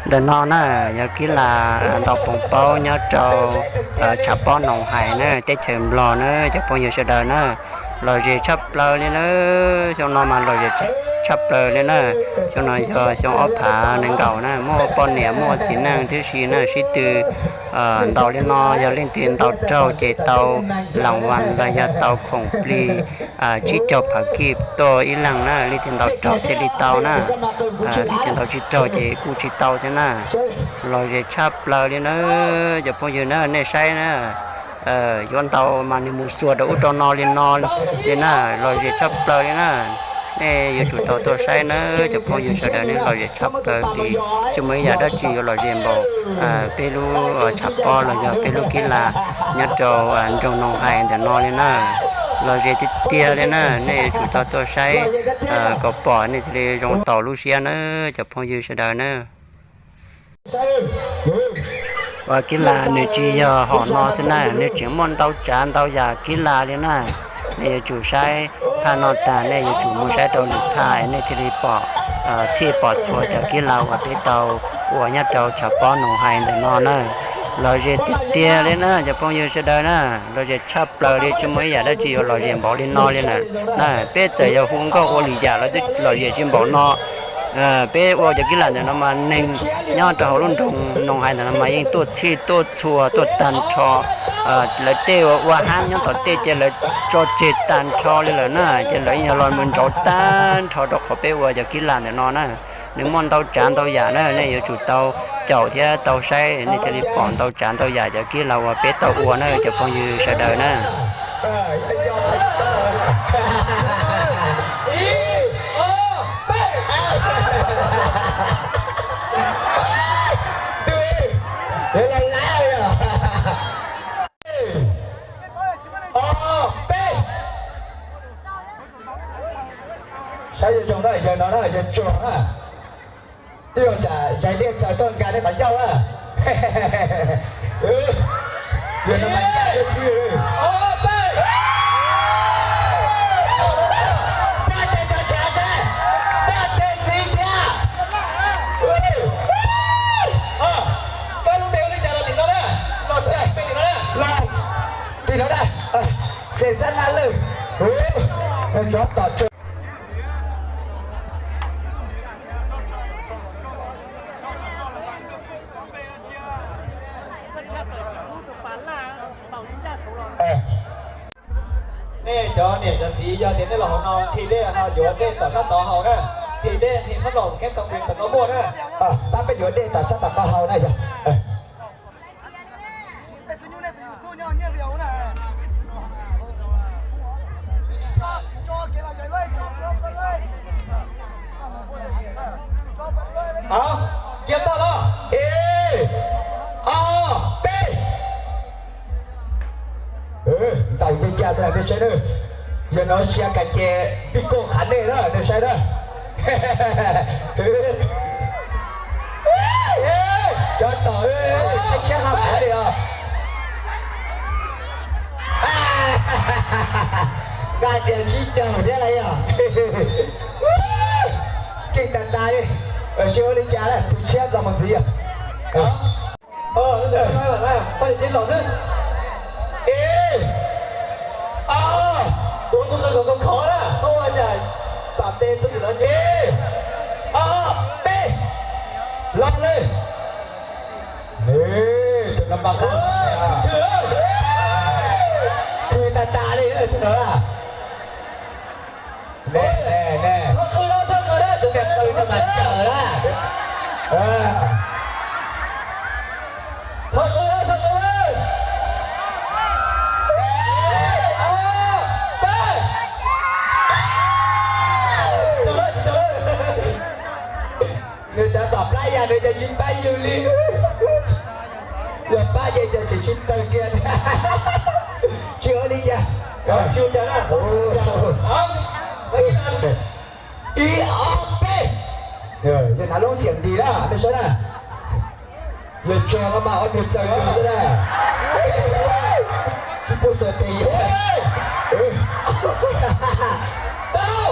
Ntawm no na, yog kib las ntaus poos paub nyob rau tshav pob Noos Hais na, teb chaws Nplog na, cov phooj ywg sawv daws na, lom zem tshaj plaws li na. Xyoo no mas lom zem tshaj plaws li na. Xyoo no yog xyoo ob phav nees nkaum na, muaj poj niam muaj txiv neej tib si na, sib tw ntaus li no, yog leej twg ntaus raug ces tau las vas los yog tau khoom plig tsib caug phav kij tuaj ib leeg na, leej twg ntaus raug thiaj li tau na. Leej twg ntaus tsis raug ces kuj tsis tau thiab na. Lom zem tshaj plaws li na, cov phooj ywg na, nej saib na, yuav ntaus mas nws mus xuas rau ub rau no li no li na, lom zem tshaj plaws li na. Nej yuav tsum tau tuaj saib na, cov phooj ywg sawv daws, nej lom zem tshaj plaws li, tsis muaj ib yam dab tsi yuav lom zem npaum peb lub tshav pob los yog peb lub kib las nyob rau nroog Noos Hais ntawm no li na. Lom zem tiag tiag li na, nej yuav tsum tau tuaj saib kom pom nej thiaj li zoo taus lub siab na, cov phooj ywg sawv daws na. Ua kib las nws tsis yog hom no xwb na, nws tseem muaj ntau tsav ntau yam kib las li na. Nej yuav tsum saib phaj no tag, nej yuav tsum mus saib rau lwm phaj, nej thiaj li pom txhij pom txhua cov kib las uas peb tau ua nyob rau tshav pob Noos Hais ntawm no na. Lom zem tiag tiag li na, cov phooj ywg sawv daws na, lom zem tshaj plaws li, tsis muaj ib yam dab tsi yuav lom zem npaum li no li na. Peb txawm yog hu nkauj ua lwm yam los twb lom zem tsis npaum no. Peb ua cov kib las ntawm no mas neeg nyob rau hauv lub nroog Noos Hais ntawm no mas yeej tuaj txhij tuaj txhua tuaj tag nrho. Lawv tej uas ua hab nyob tom tej ces lawv tso tseg tag nrho li lawm na, ces lawv yeej yog los mus ntsauv tag nrho rau qhov peb ua cov kib las ntawm no na. Nws muaj ntau tsav ntau yam na, nej yuav tsum tau caum thiab tau saib, nej thiaj li pom ntau tsav ntau yam cov kib las uas peb tau ua na, cov phooj ywg sawv daws na. Saib zoo zoo na, yawg no na, yawg tsuag na. Twb zoo tsam zais dej txaws tuaj nkas nej qhov ncauj na. Yawg no mas ncaj xwb. Daj tes tso tseg, daj tes ntxiv thiab. Koj lub npe hu li cas los tim no na? Los tim no na. Los tim no na. Xes Xab Nab Lwj. Nws tsov tom tsuag. Nej cov niam cov txiv, yog tias nej los hauv no nqhis dej no yuav dej tom sab tod haus na. Nqhis dej nqhis qhob noom kheeb too nqis tom koj muaj na. Pab peb yuav dej tom sab tom koj haus na yog. Cia toj los, ib, ob, peb. Ntaus ncej ncaj xwb nej saib na. Yog no sia kas ces vij koj qhav nej na, nej saib na. Cov tom tshiab tshiab ha qhav li os. Nqa tias tsib caug thiab lawm yog. Keej tas tas li. Tsis ua li cas lawm, tus tshiab txog mus ntxiv yog. Poj niam los xwb. Ib, ob, tus tus tus tus khov na, txhob ua yam pam tes tus tus no. Ib, ob, peb, los lawm. Tus no mas qab, khwv tas tas li tus no na. Txhob qw na, txhob qw na, tus niag qw no mas tawm na. Txhob qw na, txhob qw na. Nws sawv tom plab yas nws ces tsis pab yus li. Yog pab ces tseem tsis tawg kiag. Tsis ua li cas. Ib ob peb. Yog hnav lub xiam ntis na, nej saib na. Yog tso no mas ob nws txawm nws xwb na. Tsis pub xuas tes. Tau.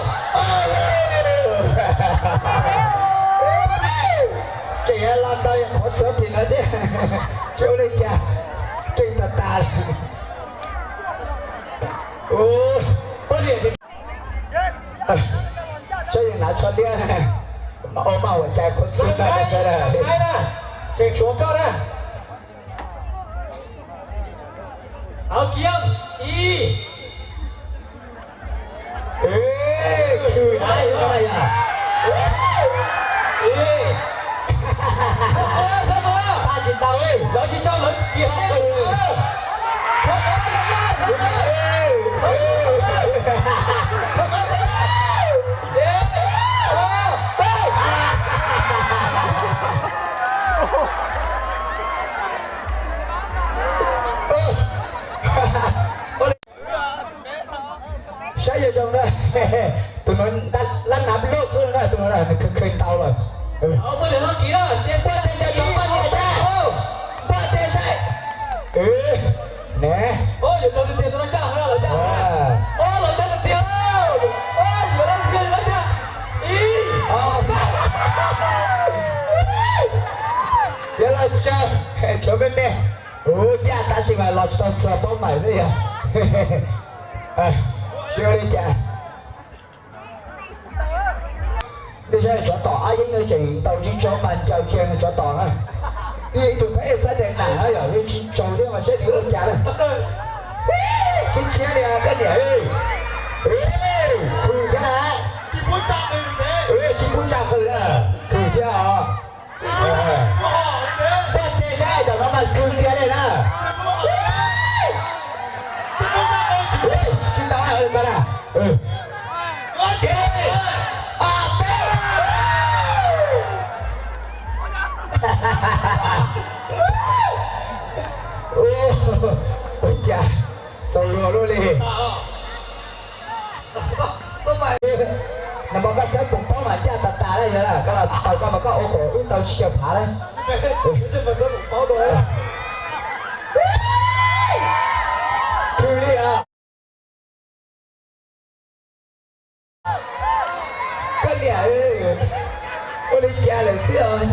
Tseem los Tau qhov xwb tim no thiab. Tsis ua li cas, keej tas tas. Ua, poj niam, saib yeej hnav tsho liab, ua maj ua cai qhov xwb na, saib na. Tseem tshuav koj na. Au kiab ib. Khwm na, yog na yog. Pab tsis tau li, lawv tsis tau lawv kiag. Saib zoo zoo na. Tus no lab nav loj xwb na, tus no nws khwv khwv ntau lawm. Npuaj teg saib, npuaj teg saib, npuaj teg saib. Ne. Yog los tso, tshuav me me. Ua cas tab sis mas los tsis tau txog paub mas xwb yog. Tsis ua li cas. Nej saib tsov tom ab yeeb no tseem tau tsib tsob mas ncaws kiag nws tsov tom na. Ib tug phab ej xab dees na yog yeej tsis tsaus thiab mas saib nws ua cas na. Tsis tshiab li koj niam. Khwv thiab na. Tsis pub tsa qhwv na. Khwv thiab os. Npuaj teg saib, tam no mas khwv tiag li na. Tsis tau li ko na. Ua cas txaus luag luaj li. Nag hmo koj txhawb poom paub mas ncaj tas tas li yog, koj los tau koj mas koj ua kom wb tau tsis caw phav li. Khwv li os. Koj niam, ua li cas lawm xwb os.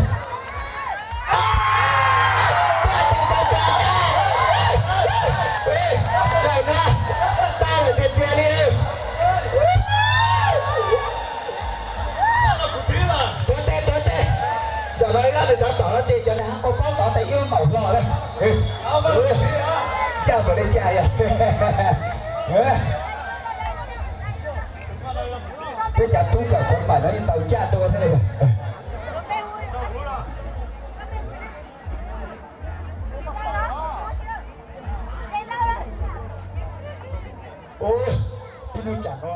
Tag lawm tiag tiag li. Tuav tes, tuav tes. Zaum no ib lab nws rov tom no ces cov niag ua paub tod tes ib maum hlo lawm. Ncaj npaum li cas yog. Peb cov tub cov quav npaum no yeej tau ncaj dua thiab li. Ub, ib hnub tsam no